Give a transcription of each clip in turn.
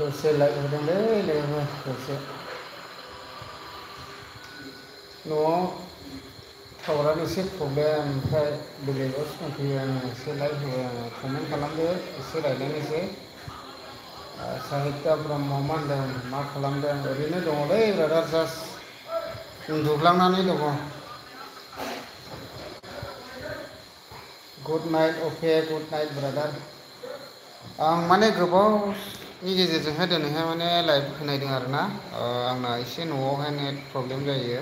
दसे लाइट होदोंलै लोगोफोर दसे न'आव टावारानो एसे प्रब्लेम ओमफ्राय बेलेगावसो दंफैयो आङो एसे लाइट होबाय आङो कमेन्ट खालामदो एसे रायज्लायनोसै साहित्या ब्रह्म मा होनदों मा खालामदों ओरैनो दङलै ब्रादार जास्ट उन्दुग्लांनानै दङ गुड नाइट अके गुड नाइट ब्रादार आं माने गोबावनि गेजेरजोंहाय दिनैहाय माने लाइभ होनायदों आरोना आंना एसे न'आवहाय नेट प्रब्लेम जायो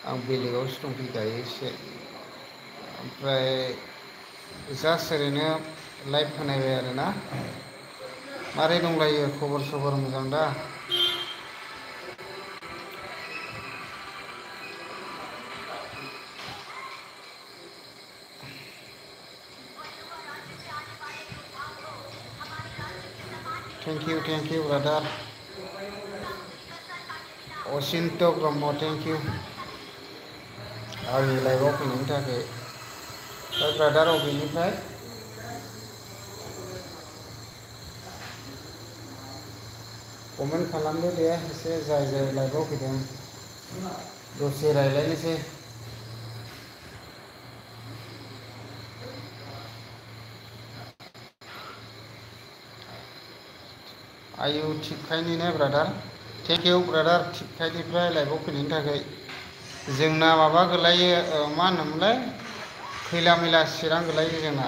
आं बेलेगावसो दंफैयो दायो एसे ओमफ्राय जास्ट ओरैनो लाइभ होनायबाय आरोना मारै दंलायो खबर सबर मोजां दा thank you brother Asinta Brahma thank you आंनि लाइभआव फैनायनि थाखाय ब्रादार अबेनिफ्राय कमेन्ट खालामदो दे एसे जाय जाय लाइभआव फैदों दसे रायज्लायनोसै आयु थिगखायनिनो ब्रादार थेंक इउ ब्रादार थिगखायनिफ्राय लाइभआव फैनायनि थाखाय जोंना माबा गोलैयो मा होनोमोनलाय खैला मैला चिरां गोलैयो जोंना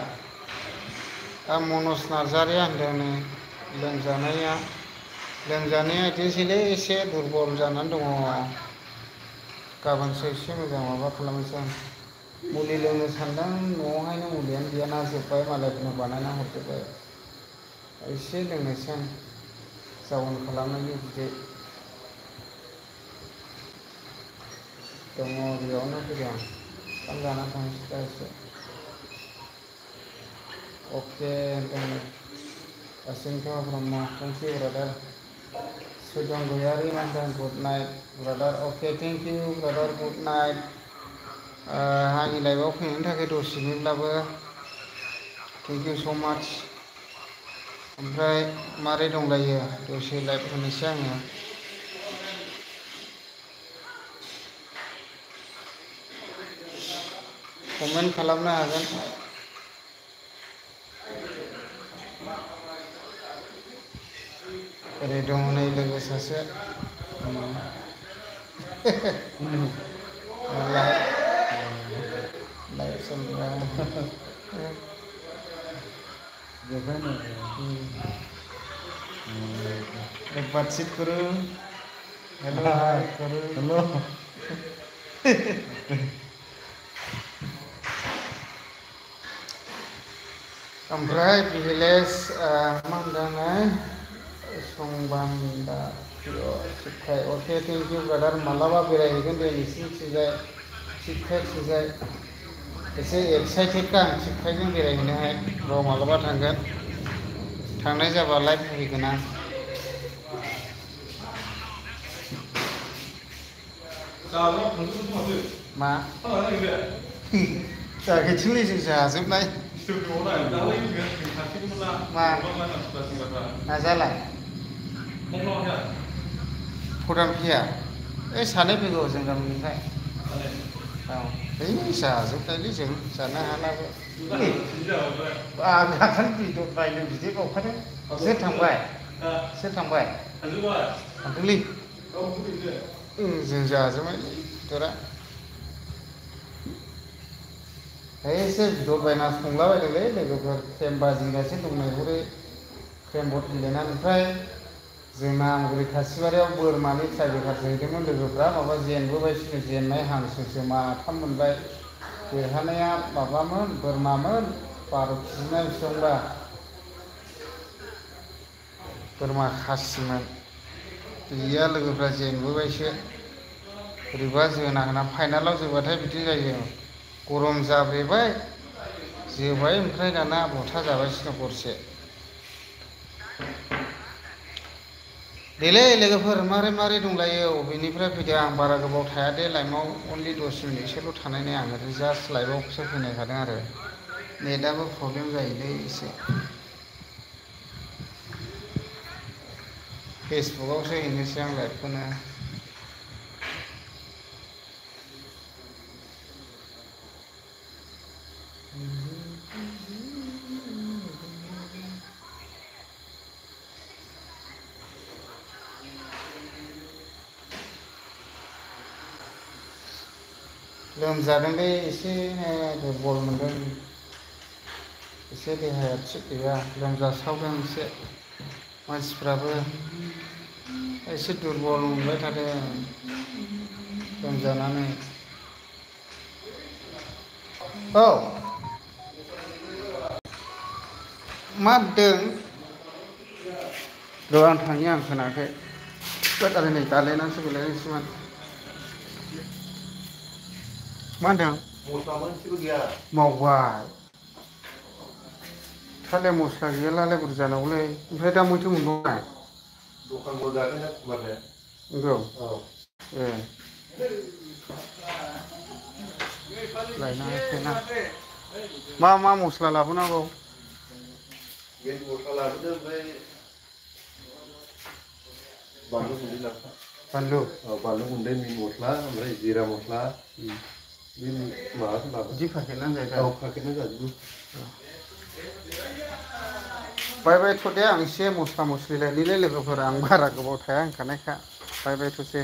मनज नार्जारिया होनदों नै लोमजानाया बिदिनोसैलै एसे दुरबल जानानै दङ गाबोनसो एसे मोजां माबा खालामनोसै आं मुलि लोंनो सानदों न'आवहायनो मुलियानो गैयाना जोब्बाय मालायफोरनो बानायना हरजोब्बाय एसे लोंनोसै आं जाउन खालामनायनि बिदै दङ बेयावनो फैदों आं ओंखाम जाना थांसै दा एसे okay Asinta Brahma thank you brother Sudan Gayari मानदों good night brother okay thank you brother good night आंनि लाइभआव फैनायनि थाखाय दसेनिब्लाबो थेंक इउ स' माच ओमफ्राय मारै दंलायो दसे लाइभ होनोसै आङो कमेन्ट खालामनो हागोन ओरै दङ नै लोगो सासे लाइभ चलरा बातचीत करो हेलो हाय करो हेलो ओमफ्राय भिलेज मा होनदों संबान्दा चिटखाय अके थेंक इउ ब्रादार मालाबा बेरायहैगोन दे नोंसिनिथिंजाय चिटखायथिंजाय एसे एक्साइटेडखा आं चिटखायजों बेरायहैनोहाय र' मालाबा थांगोन थांनाय जाबा लाइभ फैगोन आं मा जायाखैथिंलै जों जाजोबनाय मा नाजालाय भुटान फैया ओइ सानै फैगौ जों गामिनिफ्राय औ है जाजोबनायलै जों जानो हालाबो आं दाखालि बेदर बायनो बिदै बावखादों सोर थांबाय थांदोंलै जों जाजोबबायलै बेदरा एसे बेदर बायना संलाबायदोंलै लोगोफोर क्रेम बाजिगासे दंनायहरो क्रेम बट गेलेनानै ओमफ्राय जोंना आमगुरि खासिबारियाव बोरमानि ट्राइ बेखारसो हैदोंमोन लोगोफ्रा माबा जेनबोबायसो जेननाय हांसोसो माथाम मोनबाय देरहानाया माबामोन बोरमामोन 12 केजि ना बेसेबांबा बोरमा खासिमोन गैया लोगोफ्रा जेनबोबायसो बोरैबा जोना होना फाइनालाव जोबाथाय बिदि जायो गरम जाब्रेबाय जोबाय ओमफ्राय दाना बथा जाबायसो गरसे देलै लोगोफोर मारै दंलायो अबेनिफ्राय फैदों आं बारा गोबाव थाया दे लाइभआव अनलि 10 मिनिटसोल' थानायनि आं ओरै जास्ट लाइभआवसो फैनायखादों आरो नेटआबो प्रब्लेम जायोलै एसे फेसबुकआवसो हैनोसै आं लाइभखौनो लोमजादोंलै एसेनो दुरबल मोनदों एसे देहाया थिग गैया लोमजासावदों एसे मानसिफ्राबो एसे दुरबल मोनबाय थादों लोमजानानै औ मा होनदों र' आं थांनि आं खोनायाखै आरो नै दालायनानैसो गैलायनोसैमोन मा होनदों मस्ला मोनसेबो गैया मावबाय थालिर मस्ला गैयालाय बोरै जानांगौलै ओमफ्राय दा मैथ्रु मोनबावनाय दखानबो जादों माने नंगौ औ ए लायनाङाखैना मा मा मस्ला लाबोनांगौ बे मस्ला लाबोदो ओमफ्राय बानलु गुन्दै लाबोफा बानलु बानलु गुन्दै मिट मस्ला ओमफ्राय जिरा मस्ला बे माबाखौ लाबो बिदि पाकेटनानो जायो दा औ पाकेटनो जाजोबो बायबाय थ'दे आं एसे मस्ला मस्लि लायनिलै लोगोफोर आं बारा गोबाव थाया होनखानायखा बायबाय थ'सै